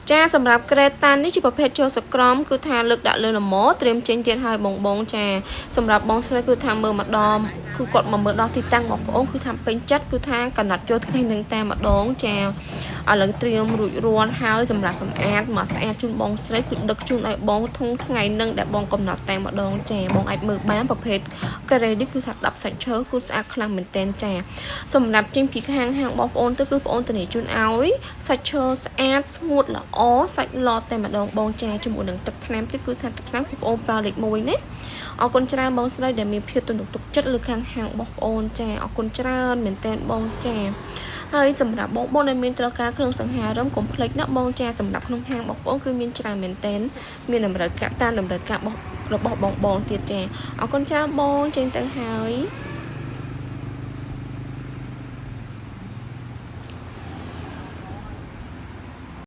ចាសម្រាប់ក្រេតាននេះជាប្រភេទចូលសក្រមគឺថាលើកដាក់លើលមត្រៀមចេញទៀតហើយបងបងចាសម្រាប់បងស្រីគឺថាមើលម្ដងគឺគាត់មកមើលដល់ទីតាំងបងប្អូនគឺថាពេញចិត្តគឺថាកណាត់ចូលថ្ងៃនឹងតែម្ដងចាឥឡូវត្រៀមរួចរាល់ហើយសម្រាប់សម្អាតមកស្អាតជូនបងស្រីគឺដឹកជូនឲ្យបងធុងថ្ងៃនឹងដែលបងកំណត់តែម្ដងចាបងអាចមើលបានប្រភេទការ៉េនេះគឺថា10សាច់ឈើគឺស្អាតខ្លាំងមែនទែនចាសម្រាប់ចេញពីខាងហាងបងប្អូនទៅគឺបងប្អូនធានាជូនឲ្យសាច់ឈើស្អាតស្ងួតល្អសាច់ឡតតែម្ដងបងចាជាមួយនឹងទឹកថ្នាំទៀតគឺថាទឹកថ្នាំគឺបងប្អូនប្រើលេខ1ណាអរគុណច្រើនបងស្រីដែលមានភាពទំនុកទុកចិត្តលើខាងហាងបងប្អូនចាអរគុណច្រើនមែនទែនបងចាហើយសម្រាប់បងប្អូនដែលមានត្រូវការគ្រឿងសង្ហារឹមកុំភ្លេចណាបងចាសម្រាប់ក្នុងហាងបងប្អូនគឺមានច្រើនមែនទែនមានតម្រូវការតាមតម្រូវការរបស់បងបងទៀតចាអរគុណច្រើនបងចេញទៅហើយ។